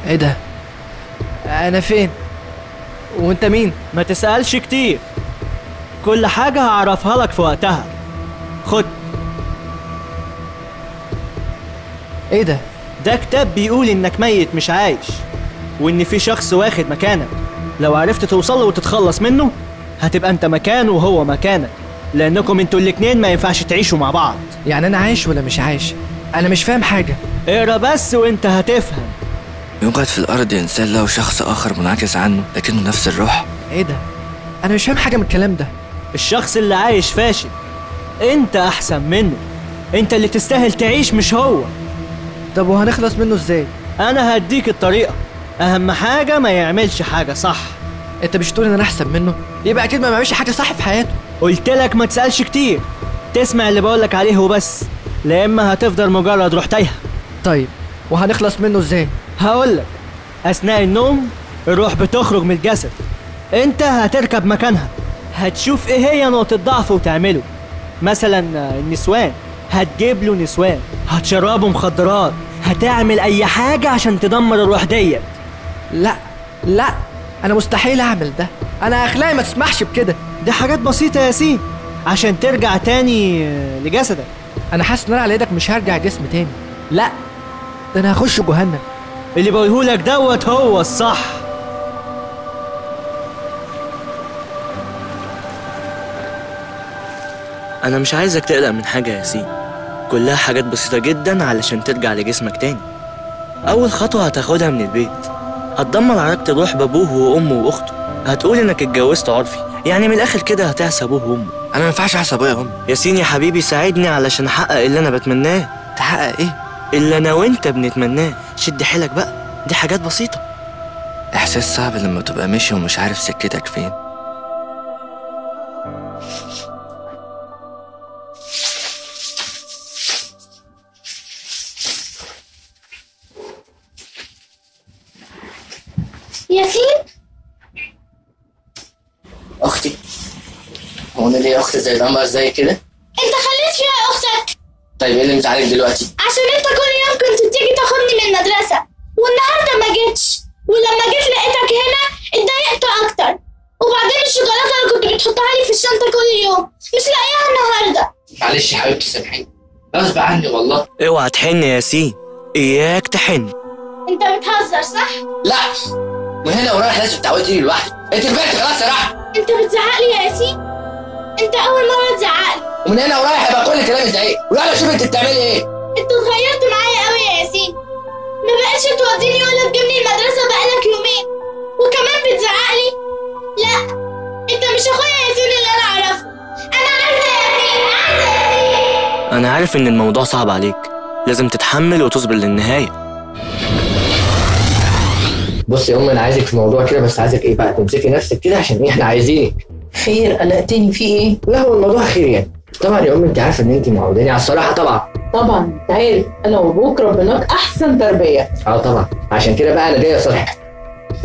ايه ده؟ انا فين؟ وانت مين؟ ما تسألش كتير، كل حاجة هعرفها لك في وقتها. خد. ايه ده؟ ده كتاب بيقول انك ميت مش عايش، وان في شخص واخد مكانك. لو عرفت توصله وتتخلص منه هتبقى انت مكانه وهو مكانك، لانكم انتوا الاتنين ما ينفعش تعيشوا مع بعض. يعني انا عايش ولا مش عايش؟ انا مش فاهم حاجة. اقرا بس وانت هتفهم. يوجد في الأرض إنسان له شخص آخر منعكس عنه لكنه نفس الروح. ايه ده؟ أنا مش فاهم حاجة من الكلام ده. الشخص اللي عايش فاشل، أنت أحسن منه، أنت اللي تستاهل تعيش مش هو. طب وهنخلص منه إزاي؟ أنا هديك الطريقة، أهم حاجة ما يعملش حاجة صح. أنت مش تقول إن أنا أحسن منه؟ يبقى أكيد ما بيعملش حاجة صح في حياته. قلت لك ما تسألش كتير، تسمع اللي بقولك عليه وبس، لا إما هتفضل مجرد روح تايهة. طيب وهنخلص منه إزاي؟ هقولك، أثناء النوم الروح بتخرج من الجسد، أنت هتركب مكانها، هتشوف إيه هي نقطة ضعفه وتعمله. مثلا النسوان، هتجيب له نسوان، هتشربه مخدرات، هتعمل أي حاجة عشان تدمر الروح ديت. لا لا، أنا مستحيل أعمل ده، أنا أخلاقي ما تسمحش بكده. دي حاجات بسيطة يا ياسين عشان ترجع تاني لجسدك. أنا حاسس إن أنا على إيدك مش هرجع جسم تاني، لا ده أنا هخش جهنم. اللي بقولهولك دوت هو الصح. أنا مش عايزك تقلق من حاجة يا ياسين، كلها حاجات بسيطة جدا علشان ترجع لجسمك تاني. أول خطوة هتاخدها من البيت، هتدمر علاقة الروح بأبوه وأمه وأخته، هتقول إنك اتجوزت عرفي، يعني من الآخر كده هتعصي أبوه وأمه. أنا ما ينفعش أعصي أبويا وأمي. ياسين يا حبيبي ساعدني علشان أحقق اللي أنا بتمناه. تحقق إيه؟ اللي أنا وأنت بنتمناه. شد حيلك بقى، دي حاجات بسيطة. إحساس صعب لما تبقى ماشي ومش عارف سكتك فين. ياسين؟ أختي؟ هو أنا ليا أخت زي القمر زي كده؟ أنت خليت فيها أختك؟ طيب إيه اللي مزعلك دلوقتي؟ عشان أنت كل يوم كنت بتيجي تاخدني من المدرسة، والنهارده ما جيتش، ولما جيت لقيتك هنا اتضايقت أكتر، وبعدين الشوكولاتة اللي كنت بتحطها لي في الشنطة كل يوم مش لاقيها النهارده. معلش يا حبيبتي سامحيني، غصب عني والله. اوعى تحن يا ياسين، إياك تحن. أنت بتهزر صح؟ لا، من هنا ورايح لازم تعودي لوحدك، أنت كبرت خلاص يا رحمة. أنت بتزعق لي يا ياسين؟ أنت أول مرة تزعق لي. ومن هنا ورايح هيبقى كل كلامي زعيق، ويلا شوف أنت بتعملي إيه. أنت اتغيرت معايا قوي يا ياسين، ما بقتش توديني ولا تجيبني المدرسة بقالك يومين، وكمان بتزعق لي؟ لا، أنت مش أخويا ياسين اللي أنا أعرفه. أنا عايزة ياسين، عايزة ياسين. أنا عارف إن الموضوع صعب عليك، لازم تتحمل وتصبر للنهاية. بصي يا أم، أنا عايزك في موضوع كده، بس عايزك إيه بقى، تمسكي نفسك كده عشان إيه، إحنا عايزينك. خير، قلقتني في إيه؟ لا هو الموضوع خير يعني. طبعا يا أم أنت عارفة إن أنت معوداني على الصراحة طبعا. طبعا، أنت عارف أنا وأبوك ربناك أحسن تربية. أه طبعا، عشان كده بقى أنا جاي أصالحك.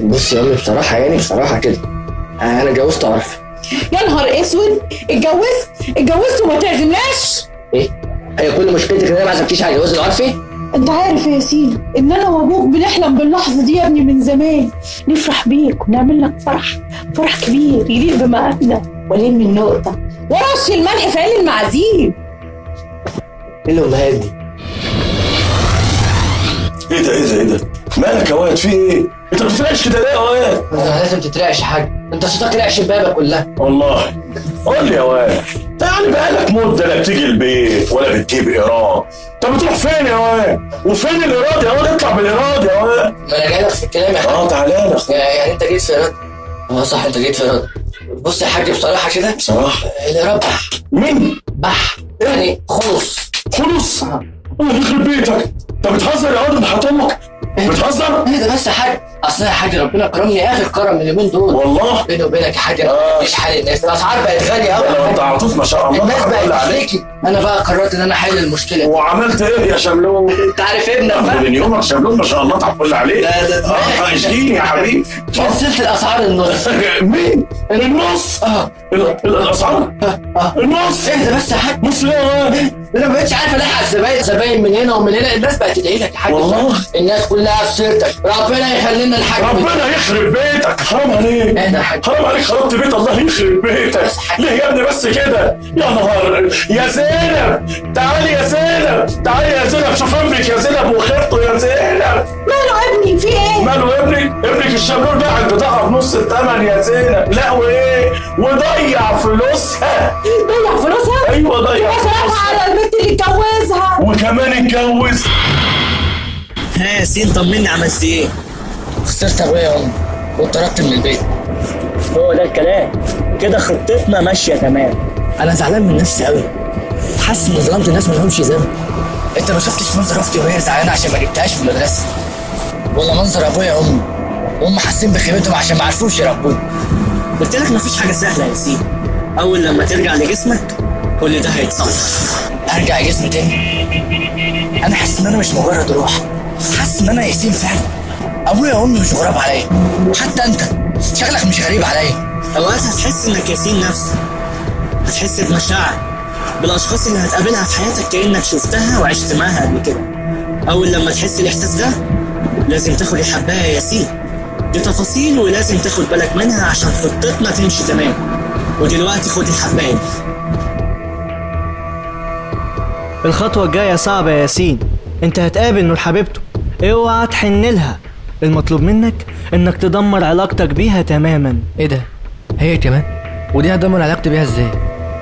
بصي يا أم بصراحة يعني، بصراحة كده أنا اتجوزت عرفي. يا نهار أسود، اتجوزت؟ اتجوزت وما تعزمناش؟ إيه؟ هي كل مشكلتك إن أنا ما عزمتكيش على جواز العرفي؟ انت عارف يا ياسين ان انا وابوك بنحلم باللحظة دي يا ابني من زمان، نفرح بيك ونعمل لك فرح، فرح كبير يليق بمقامنا، ولم النقطة ورش الملح في عين المعازيم. ايه الامهات دي؟ ايه ده ايه ده ايه ده؟ مالك يا واد، في ايه؟ انت ما بتترعش كده ليه يا واد؟ انت لازم تترعش يا حاج، انت صوتك رعش بابك كلها. والله قول لي يا واد، انت يعني بقالك مده لا بتيجي البيت ولا بتجيب ايراد، انت بتروح فين يا واد؟ وفين الايراد يا واد؟ اطلع بالايراد يا واد. ما انا جاي لك في الكلام يا حاج. اه تعالى لك. يعني انت جيت في ايراد؟ اه صح، انت جيت في ايراد. بص يا حاج بصراحة كده، بصراحة الايراد بح. مين؟ بح يعني خلص. خلص؟ الله يخرب بيتك، انت بتهزر يا واد؟ انت حاطط امك بتهزر؟ ايه ده بس يا حاج، اصل يا حاج ربنا كرمني اخر كرم اليومين دول والله. بيني وبينك يا حاج انا مش حال الناس، الاسعار بقت غالية قوي. انت عطوف ما شاء الله، الناس بقت تشتكي. انا بقى قررت ان انا احل المشكلة. وعملت ايه يا شملون؟ انت عارف ابنك بقى من يومك شملون ما شاء الله تعفل عليك. لا ده اشجيني يا حبيبي. نزلت الاسعار النص. مين؟ النص؟ الاسعار؟ النص؟ اهدى بس يا حاج. نص ايه يا واد؟ انا ما بقتش عارف الحق الزباين، زباين من هنا ومن هنا، الناس بقت تدعي لك يا حاج. والله الناس كلها في سيرتك، ربنا يخلينا الحاج. ربنا يخرب بيتك، حرام عليك. اهدى يا حاج، حرام عليك، خربت بيت، الله يخرب بيتك. ليه يا ابني بس كده؟ يا نهار. يا زينب تعالي، يا زينب تعالي يا زينب، شوف ابنك يا زينب وخيرته يا زينب. ماله ابني؟ في ايه؟ ماله ابنك؟ ابنك الشملول باع البضاعة بنص الثمن يا زينب. لا وايه؟ وضيع فلوسها. ضيع فلوسها؟ ايوه ضيع فلوسها على البنت اللي اتجوزها. وكمان اتجوز. ها يا ياسين طمني، عملت ايه؟ خسرت ابويا يا امي واتطردت من البيت. هو ده الكلام كده، خطتنا ماشية تمام. انا زعلان من نفسي قوي، حاسس اني ظلمت الناس ما لهمش ذنب. انت ما شفتش منظر اختي وهي زعلانة عشان ما جبتهاش في المدرسة، ولا منظر ابويا وامي وهم حاسين بخيبتهم عشان ما عرفوش يربوني. قلت لك مفيش حاجة سهلة يا ياسين، اول لما ترجع لجسمك كل ده هيتصلح. هرجع جسمي تاني؟ انا حاسس ان انا مش مجرد روح، حاسس ان انا ياسين فعلا. ابويا وامي مش غراب عليا، حتى انت شكلك مش غريب عليا. اوقات هتحس انك ياسين نفسك، هتحس بمشاعر بالاشخاص اللي هتقابلها في حياتك كانك شفتها وعشت معاها قبل كده. اول لما تحس الاحساس ده لازم تاخد الحبايه يا ياسين، دي تفاصيل ولازم تاخد بالك منها عشان خطتنا تمشي تمام. ودلوقتي خد الحبايه. الخطوة الجاية صعبة يا ياسين، انت هتقابل نور حبيبته، اوعى تحن لها. المطلوب منك انك تدمر علاقتك بيها تماما. ايه ده؟ هي كمان؟ ودي هدمر علاقتي بيها ازاي؟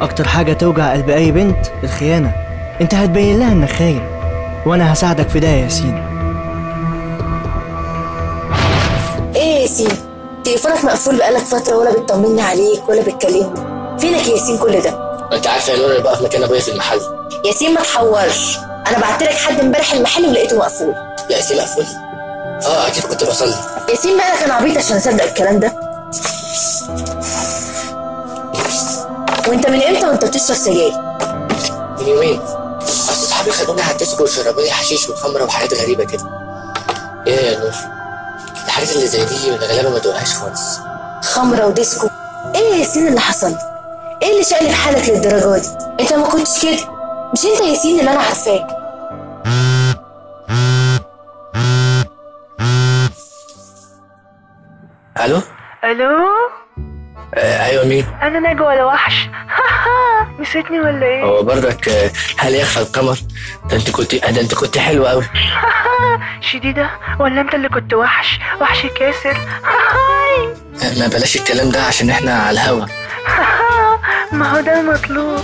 اكتر حاجة توجع قلب اي بنت الخيانة، انت هتبين لها انك خاين، وانا هساعدك في ده يا ياسين. ايه يا ياسين؟ تليفونك مقفول بقالك فترة، ولا بتطمني عليك ولا بتكلمني، فينك يا ياسين كل ده؟ انت عارفة يا نور انا بقف مكان ابويا في المحل. ياسين ما تحورش، انا بعتلك حد امبارح المحل ولقيته مقفول. لقيتيه مقفول؟ اه اكيد كنت بصلي. ياسين بقى كان عبيط عشان اصدق الكلام ده؟ وانت من امتى وانت بتشرب سجاير؟ من يومين، اصل اصحابي خدوني على الديسكو وشربوني حشيش وخمره وحاجات غريبة كده. ايه يا نور؟ الحاجات اللي زي دي الغلابة ما تقولهاش خالص. خمره وديسكو؟ ايه يا ياسين اللي حصل؟ ايه اللي شقلب حالك للدرجة دي؟ انت ما كنتش كده، مش انت ياسين اللي انا عارفاه. الو؟ الو؟ ايوه مين؟ انا نجوى الوحش. نسيتني ولا ايه؟ هو برضك هل يخفى القمر؟ ده انت كنت حلوة قوي. شديدة ولا انت اللي كنت وحش؟ وحش كاسر. ما بلاش الكلام ده عشان احنا على الهوا. ما هو ده المطلوب،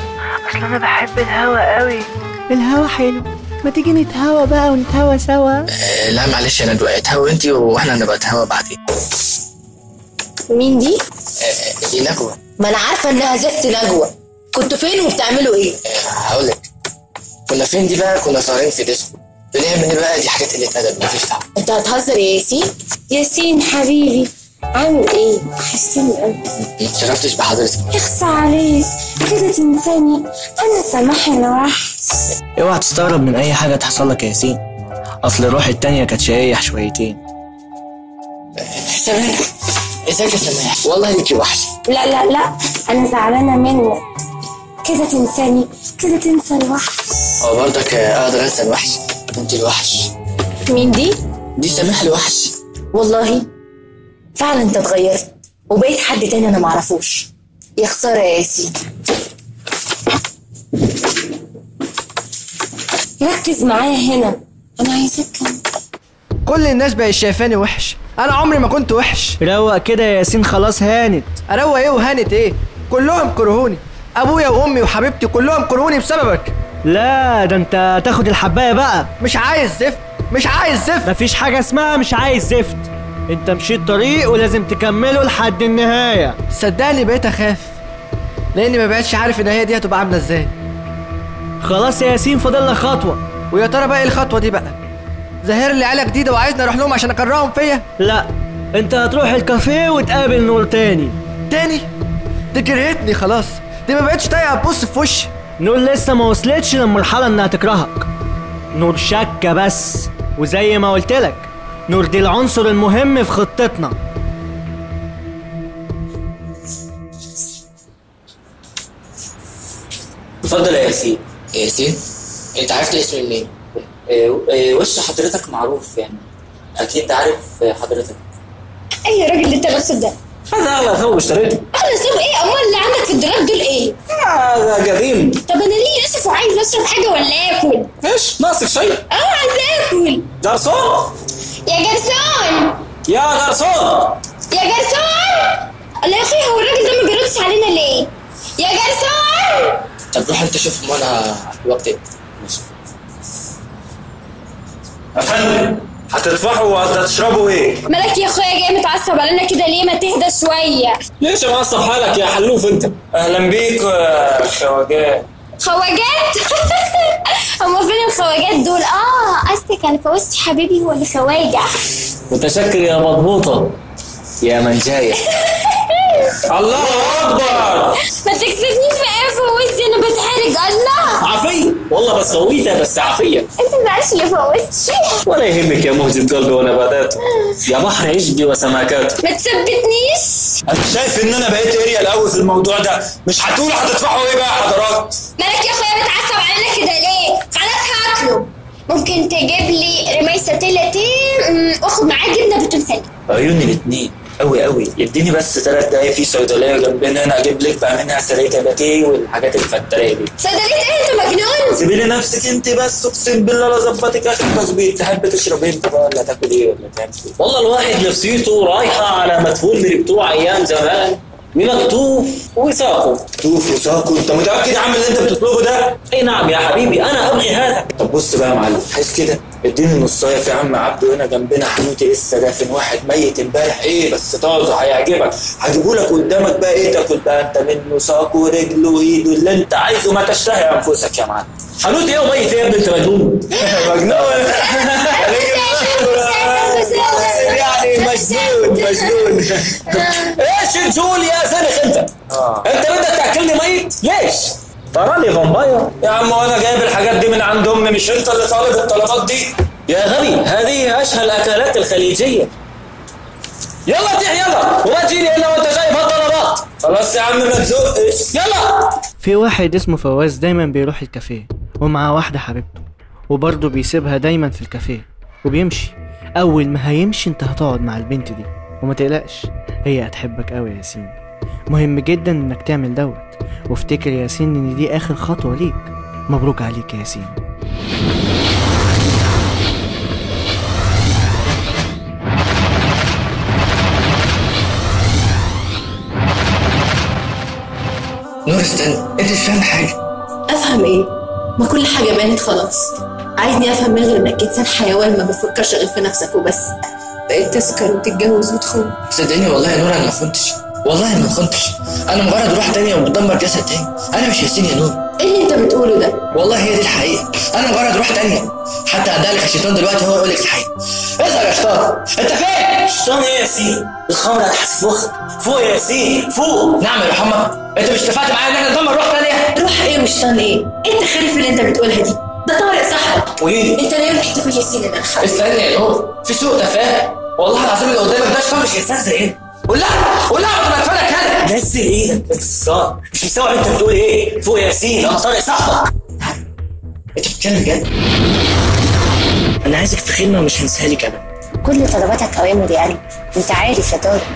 اصل انا بحب الهوا قوي. الهوا حلو، ما تيجي نتهوى بقى ونتهوى سوا. لا معلش يا نجوى، اتهوى انت واحنا هنبقى نتهوى بعدين. مين دي؟ دي نجوى. ما انا عارفه انها زفت نجوى. كنتوا فين وبتعملوا ايه؟ هقول لك كنا فين. دي بقى كنا سهرين في ديسكو. بنعمل ايه بقى؟ دي حاجات قلة ادب مفيش دعوه. انت هتهزر يا ياسين؟ ياسين حبيبي عامل ايه؟ وحشتني قوي. ما اتشرفتش بحضرتك. اخصى عليك كده تنساني، انا سماح الوحش. اوعى تستغرب من اي حاجة تحصل لك يا ياسين، اصل الروح التانية كانت شقيه شويتين. سماح ازيك يا سماح؟ والله انت وحش. لا لا لا انا زعلانة منك، كده تنساني، كده تنسى الوحش. هو برضك اقدر انسى الوحش؟ انت الوحش. مين دي؟ دي سماح الوحش. والله فعلا انت اتغيرت وبقيت حد تاني انا معرفوش. يا خسارة يا ياسين. ركز معايا هنا، انا عايزاك. كل الناس بقت شايفاني وحش، انا عمري ما كنت وحش. روق كده يا ياسين، خلاص هانت. اروق ايه وهانت ايه؟ كلهم كرهوني، ابويا وامي وحبيبتي كلهم كرهوني بسببك. لا ده انت تاخد الحبايه بقى. مش عايز زفت، مش عايز زفت. مفيش حاجة اسمها مش عايز زفت، انت مشيت طريق ولازم تكمله لحد النهاية. صدقني بقيت اخاف لاني ما بقتش عارف النهاية دي هتبقى عامله ازاي. خلاص يا ياسين فاضل لك خطوة. ويا ترى بقى ايه الخطوة دي بقى؟ ظاهر لي عيله جديدة وعايزني اروح لهم عشان اكرههم فيا؟ لا انت هتروح الكافيه وتقابل نور تاني. تاني؟ دي كرهتني خلاص، دي ما بقتش طايقة تبص في وشي. نور لسه ما وصلتش للمرحلة انها تكرهك، نور شاكه بس، وزي ما قلت لك نور دي العنصر المهم في خطتنا. اتفضل يا ياسين. ياسين؟ انت عرفت اسمي منين؟ وش حضرتك معروف يعني، اكيد عارف حضرتك. ايه يا راجل اللي انت لابسه ده؟ هذا اغلى ثوب اشتريته. اغلى ثوب ايه؟ امال اللي عندك في الدولاب دول ايه؟ هذا قديم. طب انا ليه اسف وعايز اشرب حاجة ولا اكل؟ ايش؟ ناقصك شيء؟ اه عايز اكل. جرسون؟ يا جرسون، يا جرسون، يا جرسون. الله يا اخي هو الراجل ده ما بيردش علينا ليه؟ يا جرسون. طب روح انت شوفهم وانا الوقت ايه. ماشي يا فندم. هتدفعوا وهتشربوا ايه؟ مالك يا اخويا جاي متعصب علينا كده ليه؟ ما تهدى شوية. ليش معصب حالك يا حلوف انت؟ اهلا بيك يا خواجات. خواجات؟ هما فين الخواجات دول؟ اه قصدك على فوزتي حبيبي هو اللي خواجه. متشكر يا مضبوطة يا منجايه. الله اكبر. ما تكسفنيش بقى يا فوزتي انا بتحرج. الله عافية والله، بس غويتها بس عافية. انت ما زعلش يا فوزتي. ولا يهمك يا مهجة قلبي ونباتاته، يا بحر عشقي وسمكاته. ما تثبتنيش. انا شايف ان انا بقيت اريال قوي في الموضوع ده. مش هتقولوا هتدفعوا ايه بقى يا حضرات؟ مالك يا اخويا متعصب علينا كده ليه؟ خلاص هاكله. ممكن تجيب لي رميسه لاتية واخد معاه جبنه بالتونسيه؟ عيوني الاثنين قوي قوي. اديني بس 3 دقايق في صيدلية جنبنا انا اجيب لك بقى منها سرية باتيه والحاجات الفتريه دي. صيدلية ايه انت مجنون؟ سيبي لي نفسك انت بس، اقسم بالله لا ظبطك اخر تظبيط. تحب تشرب انت بقى ولا تاكل ايه ولا تعمل ايه؟ والله الواحد نفسيته رايحة على مدفون من بتوع ايام زمان، مكتوف وساقه. مكتوف وساقه؟ انت متاكد يا عم اللي انت بتطلبه ده؟ اي نعم يا حبيبي انا ابغي هذا. طب بص بقى يا معلم، حس كده اديني نصايه في عم عبده هنا جنبنا حنوتي لسه دافن واحد ميت امبارح ايه بس طازة هيعجبك، هجيبهولك قدامك بقى ايه تاكل بقى انت منه، ساقه رجله وايده اللي انت عايزه ما تشتهي انفسك يا معلم. حنوتي ايه وميت ايه يا ابني انت مجنون؟ مجنون يعني مجنون مجنون. ايش تقول يا زنخ انت؟ انت بدك تاكلني ميت؟ ليش؟ تراني vampire يا عم وانا جايب الحاجات دي من عند امي، مش انت اللي طالب الطلبات دي؟ يا غبي هذه اشهى الاكلات الخليجية. يلا تيح يلا وما تجيني الا وانت جايب هالطلبات. خلاص يا عم ما تزقش يلا. في واحد اسمه فواز دايما بيروح الكافيه ومعاه واحدة حبيبته، وبرضه بيسيبها دايما في الكافيه وبيمشي. اول ما هيمشي انت هتقعد مع البنت دي وما تقلقش هي هتحبك قوي يا ياسين. مهم جدا انك تعمل دوت، وافتكر يا ياسين ان دي اخر خطوة ليك. مبروك عليك يا ياسين. نور استنى، انت مش فاهم حاجة. افهم ايه؟ ما كل حاجة بانت خلاص. عايزني افهم من غير انك انسان حيوان ما بتفكرش غير في نفسك وبس. بقيت تسكر وتتجوز وتخون. صدقني والله يا نور انا ما خنتش، والله ما خنتش. انا مجرد روح تانية وبتدمر جسد تاني. انا مش ياسين يا نور. ايه اللي انت بتقوله ده؟ والله هي دي الحقيقة، انا مجرد روح تانية. حتى ادالك الشيطان دلوقتي هو يقول لك الحقيقة. اظهر يا شيطان، انت فين؟ شيطان ايه يا ياسين؟ الخمر هتحس مخك. فوق يا ياسين فوق. نعم يا محمد، انت مش اتفقت معايا ان احنا ندمر روح تانية؟ روح ايه وشيطان ايه؟ ايه التخاريف اللي انت بتقولها دي؟ ده طارق صاحبك. قولي انت ليه رحت تاكل ياسين اللي انا حبيبي؟ استني يا نور، في سوء تفاهم. والله العظيم اللي قدامك ده شيطان مش انسان زينا. قول لها قول لها قبل ما ادفنك هنا. نزل ايدك انت مش مستوعب انت بتقول ايه. فوق يا ياسين انا طارق صاحبك. انت بتتكلم جد؟ انا عايزك في خدمة ومش هنساها لك ابدا. كل طلباتك اوامر يا قلبي، انت عارف يا طارق.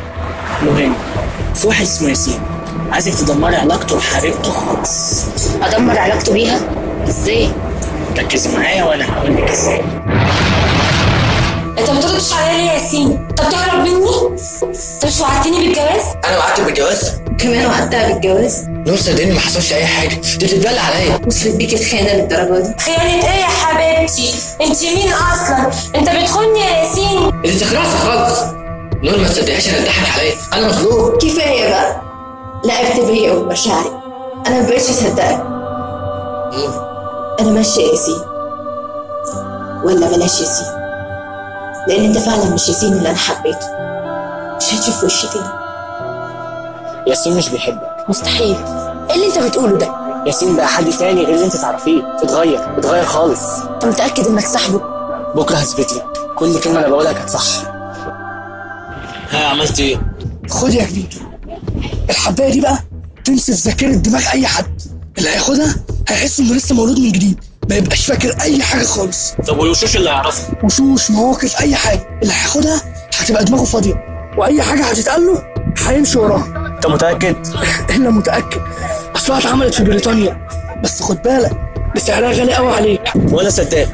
مهم، في واحد اسمه ياسين عايزك تدمري علاقته بحبيبته خالص. ادمر علاقته بيها؟ ازاي؟ ركزي معايا وانا هقول لك ازاي. انت ما بتردش عليا ليه يا ياسين؟ انت بتهرب مني؟ انت مش وعدتني بالجواز؟ انا وعدتك بالجواز؟ كمان وعدتها بالجواز؟ نور صدقني ما حصلش اي حاجة، دي بتتبلى عليا. وصلت بيك الخيانة للدرجة دي؟ خيانة ايه يا حبيبتي؟ انت مين اصلا؟ انت بتخوني يا ياسين؟ انت خلاص خالص. نور ما تصدقيش انا اتضحك عليا، انا مظلوم. كفاية بقى، لعبت بيا وبمشاعري، انا ما بقتش اصدقك. نور انا ماشية يا ياسين، ولا بلاش ياسين، لان انت فعلا مش ياسين اللي انا حبيته. مش هتشوف وشي تاني. ياسين مش بيحبك. مستحيل. ايه اللي انت بتقوله ده؟ ياسين بقى حد تاني غير اللي انت تعرفيه. اتغير خالص. انت متاكد انك صاحبه؟ بكره هثبت لك كل كلمة انا بقولها كانت صح. ها عملت ايه؟ خد يا كبير الحبايه دي بقى تنسف ذاكره دماغ اي حد. اللي هياخدها هيحس انه لسه مولود من جديد، ما يبقاش فاكر اي حاجة خالص. طب والوشوش اللي هيعرفها؟ وشوش، مواقف، اي حاجة اللي هياخدها هتبقى دماغه فاضية، واي حاجة هتتقال له هيمشي وراها. انت متاكد؟ الا متاكد، اصلها اتعملت في بريطانيا، بس خد بالك بسعرها غالي قوي عليك. وانا صدقت،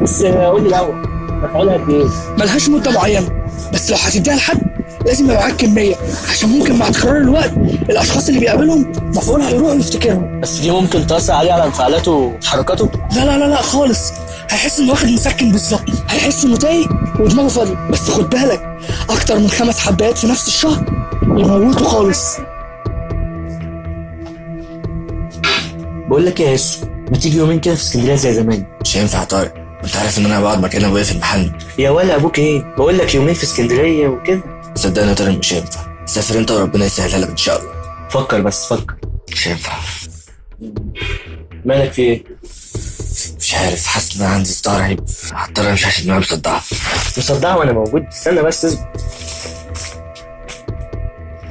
بس قول لي الاول مفعولها قد ايه؟ ملهاش مده معينة، بس لو هتديها لحد لازم يبقى معاك كمية، عشان ممكن مع تكرار الوقت الاشخاص اللي بيقابلهم مفعولها يروحوا يفتكرهم. بس دي ممكن تاثر عليه على انفعالاته وحركاته؟ لا لا لا لا خالص، هيحس انه واخد مسكن بالظبط، هيحس انه تايه ودماغه فاضية. بس خد بالك اكتر من 5 حبات في نفس الشهر يموتوا خالص. بقول لك ايه يا ياسو، ما تيجي يومين كده في اسكندرية زي زمان؟ مش هينفع طارق، انت عارف ان انا بقعد مكان ابويا في المحل. يا ولا ابوك ايه؟ بقول لك يومين في اسكندرية وكده. صدقني يا طارق مش هينفع، سافر انت وربنا يسهلها لك ان شاء الله. فكر بس فكر. مش هينفع. مالك في ايه؟ مش عارف، حاسس ان انا عندي صداع رهيب، هضطر امشي عشان دماغي مصدعه. مصدعه وانا موجود؟ استنى بس اصبر.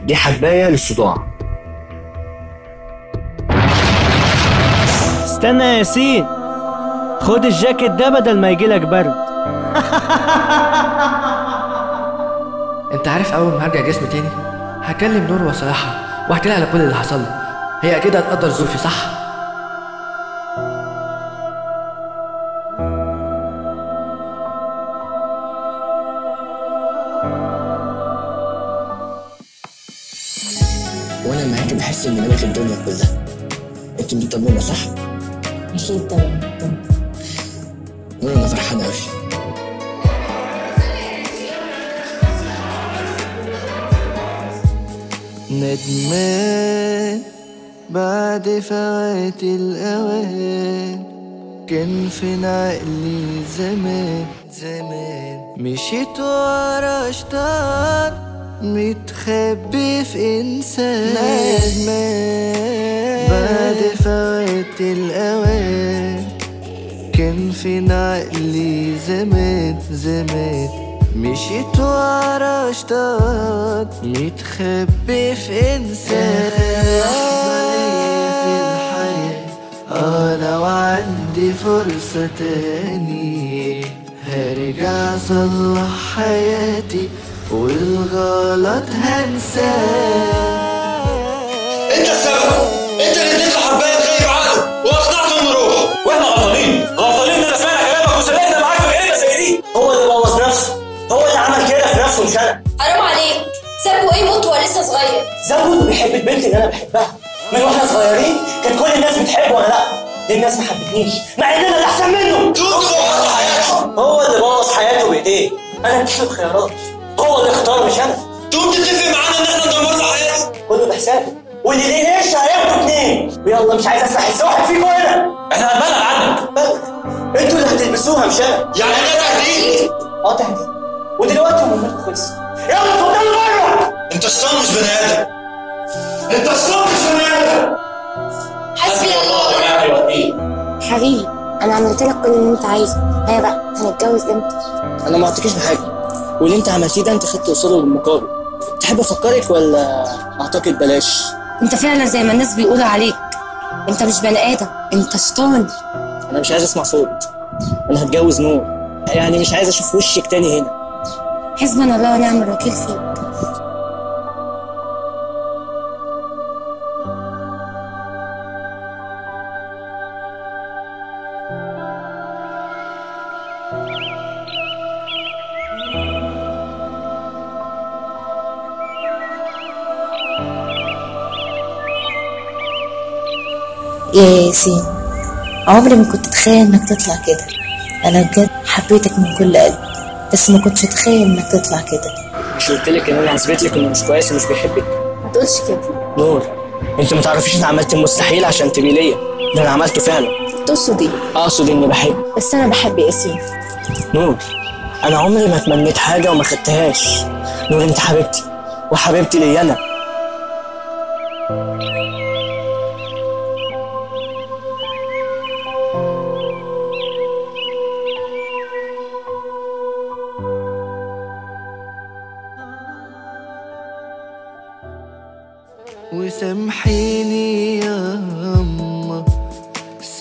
دي حبايه للصداع. استنى يا ياسين، خد الجاكيت ده بدل ما يجيلك برد. انت عارف اول ما هرجع جسمي تاني هكلم نور وصلاحها واحكي لها على كل اللي حصل لي، هي اكيد هتقدر ظروفي صح؟ وانا معاك بحس اني ملك الدنيا كلها. انت مطمنه صح؟ اكيد طبعا طبعا. نور انا فرحان قوي. ندمان بعد فوات الأوان، كان فين عقلي زمان زمان، مشيت ورا شيطان متخبي في إنسان. ندمان بعد فوات الأوان، كان فين عقلي زمان زمان، مشيت ورا شيطان متخبي في إنسان. في الحياة لو عندي فرصة تاني هرجع أصلح حياتي والغلط هنساه. أنت السبب، أنت اللي اديت له حباية تغير عقله وأقنعته إنه يروح، وإحنا غلطانين، غلطانين إننا سمعنا كلامك وسلقنا معاك في جريمة زي دي. هو اللي بوظ نفسه، هو اللي عمل كده في نفسه مش انا. حرام عليك، سابه ايه موت وهو لسه صغير. ذنبه انه بيحب البنت اللي انا بحبها من واحنا صغيرين، كان كل الناس بتحبه وانا لا، ليه الناس ما حبتنيش مع ان انا اللي احسن منه؟ هو اللي بوظ حياته بايديه، انا اديته الخيارات، هو اللي اختار مش انا. تقوم تتفق معانا ان احنا ندمر له حياته؟ كله بحسابه، واللي ليه قرش هياخده 2. ويلا مش عايز اسمع حس واحد فيكم هنا. احنا هنبلغ عنك. بلغ، انتوا اللي هتلبسوها مش انا. يعني ده تهديد؟ اه تهديد، ودلوقتي مهمتكم خلصت، يلا اتفضلوا بره. انت شيطان مش بني ادم، انت شيطان مش بني ادم. حسبي الله ونعم الوكيل. حبيبي انا عملت لك كل اللي انت عايزه، هيا بقى هنتجوز امتى؟ انا ما اعطيكيش بحاجة، واللي انت عملتيه ده انت خدت قصاده بالمقابل. تحب افكرك ولا اعتقد بلاش؟ انت فعلا زي ما الناس بيقولوا عليك، انت مش بني ادم، انت شيطان. انا مش عايز اسمع صوت، انا هتجوز نور، يعني مش عايز اشوف وشك تاني هنا. حسبنا الله ونعم الوكيل فيك. يا ياسين، عمري ما كنت اتخيل انك تطلع كده. انا بجد حبيتك من كل قلبي، بس ما كنتش اتخيل انك تطلع كده. مش قلت لك ان انا هثبت لك انه مش كويس ومش بيحبك؟ ما تقولش كده نور، انت ما تعرفيش انا عملت المستحيل عشان تبقي ليا، ده انا عملته فعلا. تقصد ايه؟ اقصد اني بحب. بس انا بحب ياسين. نور، انا عمري ما تمنيت حاجة وما خدتهاش. نور انت حبيبتي، وحبيبتي ليا انا. وسامحيني يا أما،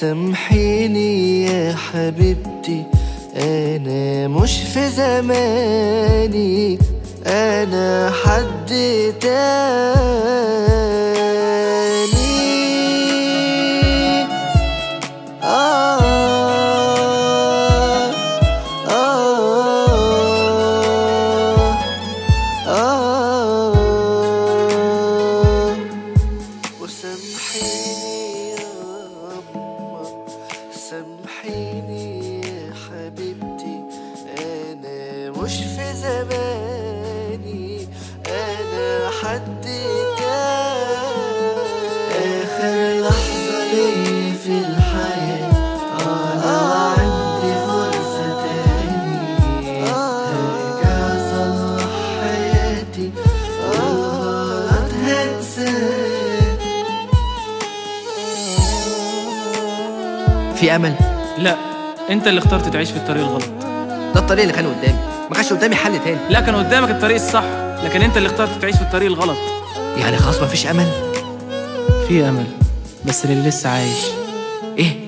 سامحيني يا حبيبتي، أنا مش في زماني، أنا حد تاني. آه آه آه. وسامحيني يا أمه، سامحيني يا حبيبتي، أنا مش في زماني، أنا حد تاني. آخر لحظة لي في الحياة، لو عندي فرصة تاني هرجع أصلح حياتي، والغلط هنساه. في امل؟ لا، انت اللي اخترت تعيش في الطريق الغلط. ده الطريق اللي كان قدامي، ما كانش قدامي حل تاني. لا، كان قدامك الطريق الصح، لكن انت اللي اخترت تعيش في الطريق الغلط. يعني خلاص مفيش امل؟ في امل، بس للي لسه عايش. ايه؟